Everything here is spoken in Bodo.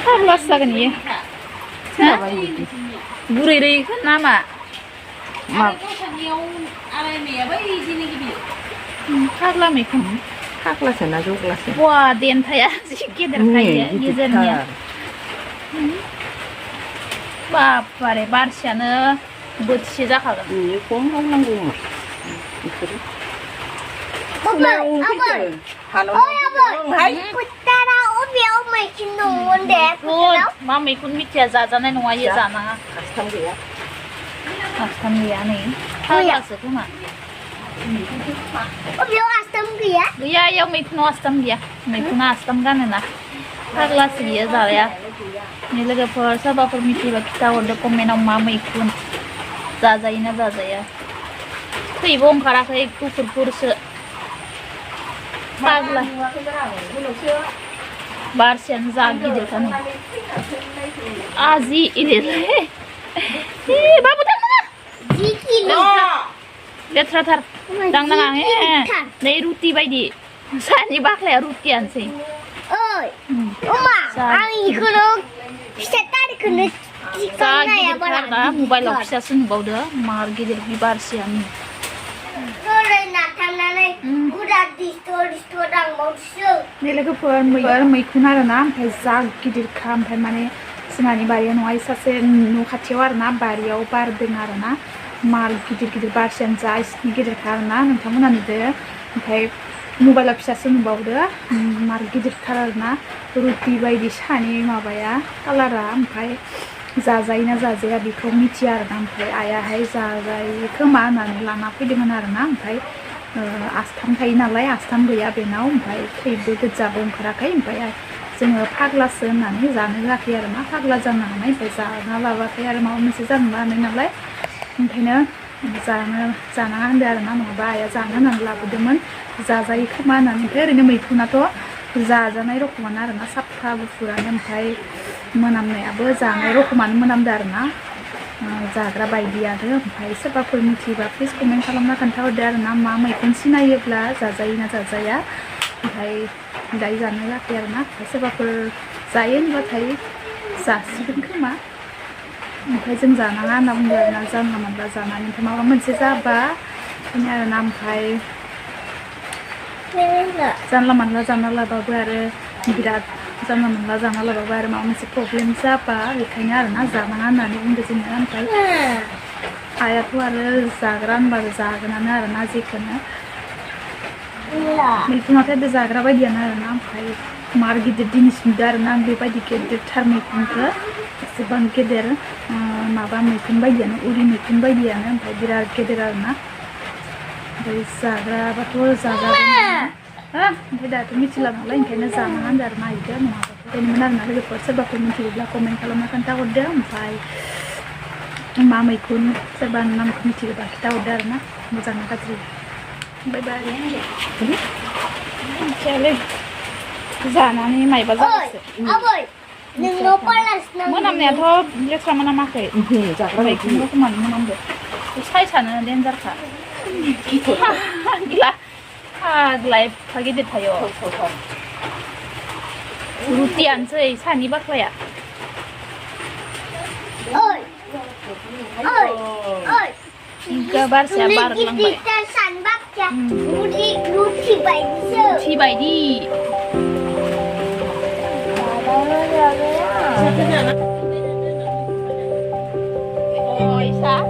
फाग्लासो जागोन इयो बुरै रैखोन नामा फाग्ला मैखुन फाग्लासो ना जग्लासो बवा देन्थाया जि गेदेरखायो गेजेरनिया बापारे बारसेयानो बोथिसे जाखागोन खम मावनांगौमोन मा मैखुन मिथिया जाजानाय नङा इयो जानाङा आस्थाम गैया नै फाग्लासो खोमा गैया इयाव मैखुनाव आस्थाम गैया मैखुना आस्थाम गानोना फाग्लासो बियो जाया नै लोगोफोर सोरबाफोर मिथियोबा खिथाहरदो कमेन्टआव मा मैखुन जाजायोना जाजाया थैबो ओंखाराखै गुफुरफोरसो फाग्ला बारसेयानो जा गिदिरखा नै आजि इलिरलै बाबु दांनाङा लेथ्राथार दांनाङा नै रुटि बायदि सानि बाख्लाया रुटियानोसै मबाइलाव फिसासो नुबावदो मार गिदिर बिबारसेयानो नै लोगोफोर मैखुन आरोना ओमफ्राय जा गिदिरखा ओमफ्राय माने जोंहानि बारियाव नङा सासे न' खाथियाव आरोना बारियाव बारदों आरोना मार गिदिर गिदिर बारसेयानो जा इसिनि गिदिरखा आरोना नोंथांमोना नुदो ओमफ्राय मबाइलाव फिसासो नुबावदो मार गिदिरथार आरोना रुटि बायदि सानि माबाया कालारा ओमफ्राय जाजायोना जाजाया बेखौ मिथिया आरोना ओमफ्राय आइयाहाय जाजायो खोमा होननानै लाना फैदोंमोन आरोना ओमफ्राय आस्थाम थायो नालाय आस्थाम गैया बेनाव ओमफ्राय थैबो गोजाबो ओंखाराखै ओमफ्राय जोङो फाग्लासो होननानै जानो होआखै आरोना फाग्ला जानो हानाय ओमफ्राय जाना लाबाथाय आरो माबा मोनसे जानो हानाय नालाय ओंखायनो जानाङा होनदों आरोना नङाबा आइया जानो होननानै लाबोदोंमोन जाजायो खोमा होननानै ओमफ्राय ओरैनो मैखुनाथ' जाजानाय रखमानो आरोना साफा गुफुरानो ओमफ्राय मोनामनायाबो जानाय रखमानो मोनामदों आरोना जाग्रा बायदियानो ओमफ्राय सोरबाफोर मिथियोबा प्लिज कमेन्ट खालामना खोन्थाहरदो आरोना मा मैखुन सिनायोब्ला जाजायोना जाजाया ओमफ्राय दायो जानो होआखै आरोना सोरबाफोर जायो होनबाथाय जासिगोन खोमा ओमफ्राय जों जानाङा होनना बुंदों आरोना जानला मोनला जानानै ओमफ्राय माबा मोनसे जाबा बेनो आरोना ओमफ्राय जानला मोनला जाना लाबाबो आरो बिराद जानला मोनला जाना लाबाबो आरो माबा मोनसे प्रब्लेम जाबा बेखायनो आरोना जानाङा होननानै बुंदों जोङो ओमफ्राय आइयाथ' आरो जाग्रा होनबाबो जागोनानो आरोना जेखौनो मैखुनाथ' जाग्रा बायदियानो आरोना ओमफ्राय मार गिदिर दिनिस नुदों आरोना आं बेबायदि गेदेरथार मैखुनखौ एसेबां गेदेर माबा मैखुन बायदियानो उरि मैखुन बायदियानो ओमफ्राय बिराद गेदेर आरोना ओमफ्राय जाग्राबाथ' जाजागोन ओमफ्राय दाथ' मिथिला नालाय ओंखायनो जानाङा होनदों आरोना इखौ नङाबाथ' बेनोमोन आरोना लोगोफोर सोरबाफोर मिथियोब्ला कमेन्ट खालामना खोन्थाहरदो ओमफ्राय मा मैखुन सोरबा नामखौ मिथियोबा खिथाहरदो आरोना मोजां गाज्रि बाय बाय मिथियालै जानानै मायबा जाबासो मोनामनायाथ' लेथ्रा मोनामाखै जाग्रा मैखुन रोखोमानो मोनामदो साइसानो देन्जारखा फाग्ला एफा गिदिर थायो रुटियानोसै सानि बाख्लाया बारसेया बारलांबाय रुटि बायदि Isa